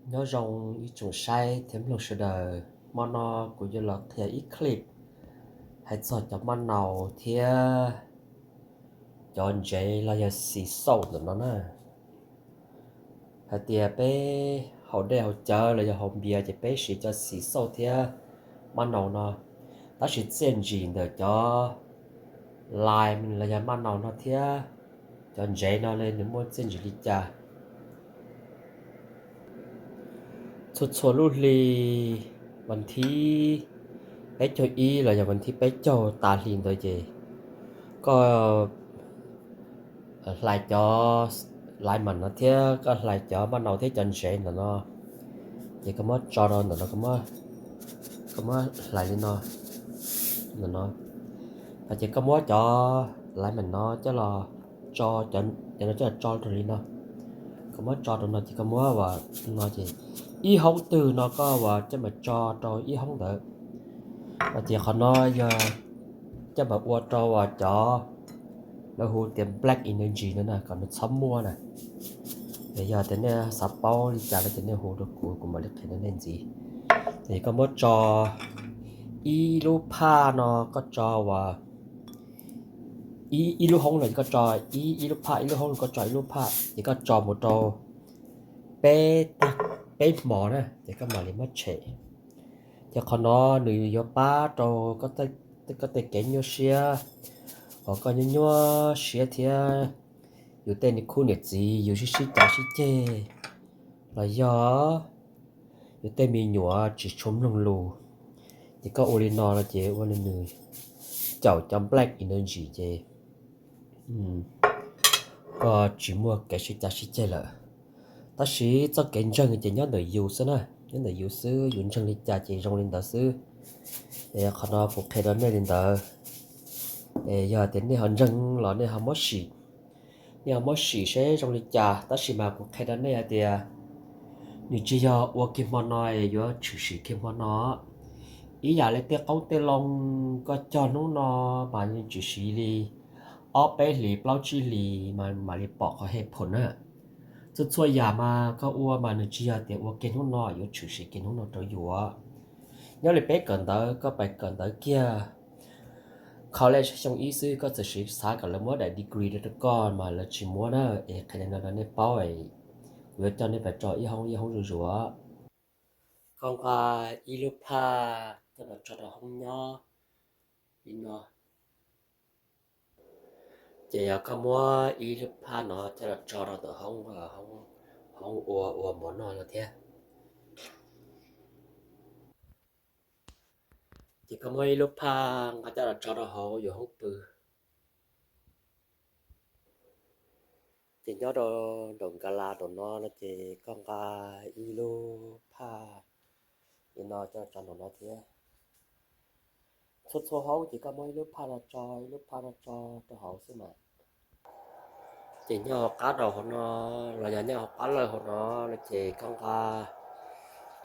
Nyob zoo ib tsoom saib thiab mloog sawv daws, hmo no kuv yuav los qhia ib clip hais txog cov maj nau thiab cov ntsev los yog xis xauj ntawm no na. Hais tias peb haus dej haus cawv los yog haus npias ces peb siv cov xis xauj thiab maj nau no, tab sis txiaj ntsig ntawm cov lime los yog maj nau no thiab cov ntsev no ne nws muaj txiaj ntsig li cas. Txhua txhua lub hli, vas thib peb caug ib los yog vas thib peb caug tas hli ntawd ces koj hlais cov lemon no thiab koj hlais cov maj nau thiab cov ntsev ntawm no, ces koj muab tso rau ntawm no, koj muab hlais li no, ntawm no. Ces koj muab cov lemon no coj los tso, cov no coj los tso rau li no. Koj muab tso rau no ces koj muab no ces ib hoob twg no koj ua coj mus tso rau ib hoob ntawd. Ces qhov no yog coj mus ua rau cov lawv hu tias black energy no na kom nws txhob muaj na. Yog tias nej xav paub li cas no ces nej hu rau kuv, kuv mam li qhia rau nej ntxiv. Ces koj muab tso ib lub phaj no, koj tso ua ib lub hoob no ces koj tso ib, ib lub phaj, ib lub hoob no koj tso ib lub phaj ces koj tso mus rau peb, peb hmos na ces koj mam li muab tshem. Ces qhov no nws yuav pab rau koj tej kev nyuaj siab, uas koj nyuaj nyuaj siab thiab yus tej niam khub niam txiv yus sib sib cav sib ceg, los yog yus tej me nyuam tsis tshua mloog lus, ces koj ua li no no ces ua li nws caum cov black energy ces koj tsis muaj kev sib cav sib ceg lawm. Tab sis txoj kev ntseeg ces nyob ntawm yus xwb na, nyob ntawm yus xwb, yus ntseeg li cas ces zoo li ntawd xwb. Qhov no kuv qhia rau nej li ntawd. Yog tias nej ho ntseeg los nej ho muab sim, nej ho muab sim seb zoo li cas, tab sis mas kuv qhia rau nej hais tias nws tsis yog ua kiag hmo no yuav tshwm sim kiag hmo no. Ib yam li tej qoob tej loo, koj cog hnub no mas yeej tshwm sim li ob peb hlis plaub tsib hlis mas mam li pom qhov hej phoom na. Txhua txhua yam mas koj ua mas nws tsis yog tias ua kiag hnub no yuav tshwm sim kiag hnub no rau yus. Nyob li peb kawm ntawv, koj pais kawm ntawv kiag college xyoo ib xwb koj txawm siv xav kom lawv muab daim degree rau koj mas lawv tsis muab na. Es qhia li no rau nej paub, kuv yuav coj nej pais tso ib hoob ib hoob zuj zus. Koj nqa ib lub phaj coj los tso rau hoob nyob li no. Ces yog koj muab ib lub phaj no coj los tso rau ntawm hoob, hoob ua ua mov noj no thiab. Ces koj muab ib lub phaj nqa coj los tso rau hauv yus hoob pw. Ces nyob rau nraum nkas las nraum no no ces koj nqa ib lub phaj li no coj los tso nraum no thiab. Txhua txhua hoob ces koj muab ib lub phaj no tso, ib lub phaj no tso rau hauv xwb mas. Ces nyob hauv qab rau hauv no, los yog nyob hauv qab lawj hauv no no ces koj nqa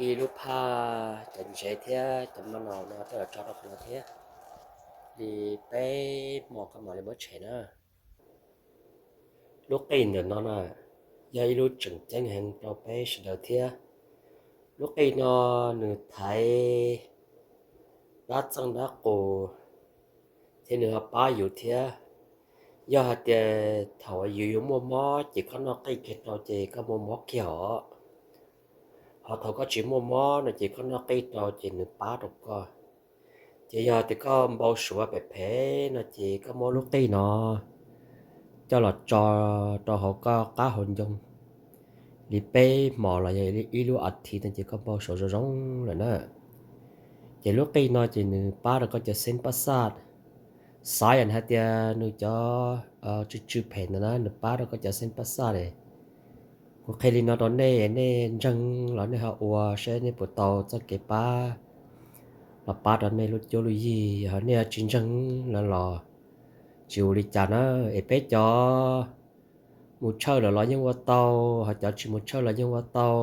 ib lub phaj cov ntsev thiab cov maj nau no coj los tso rau qhov no thiab. Li peb hmo koj mam li muab tshem na. Lub qij ntawm no na yog ib lub tseem ceeb heev rau peb sawv daws thiab. Lub qij no nws thaiv dab txeej dab qus thiab nws ho pab yus thiab. Yog hais tias thaum yus yuav muaj mob ces koj noj qij kiag rau ces koj muaj mob kiag os. Ho thaum koj tsis muaj mob no ces koj noj qij rau ces nws pab rau koj. Ces yog tias koj npau suav phem phem no ces koj muab lub qij no coj los tso rau hauv koj qab hauv ncoo li peb hmos los yog ib lub as thiv no ces koj npau suav zoo zoo lawm na. Ces lub qij no ces nws pab rau koj cov xeeb pab xaj. Xav yam hais tias nws cov tsw tsw phem ntawd na nws pab rau koj cov xeeb pab xaj. Kuv qhia li no rau nej, nej ntseeg los nej ho ua seb nej puas tau txoj kev pab los pab rau nej lub cuab lub yig. Ho nej ho tsis ntseeg los los tsis ua li cas na. Es peb cov mus tshawj lawm los yeej ua tau, ho cov tsis mus tshawj los yeej ua tau.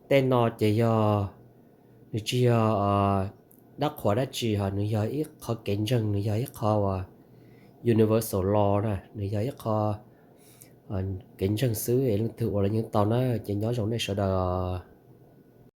Tej no ces yog nws tsis yog dab qhuas dab tsi, ho nws yog ib qho kev ntseeg, nws yog ib qho uas universal law na, nws yog ib qho kev ntseeg xwb es leej twg ua los yeej tau na. Ces nyob zoo nej sawv daws.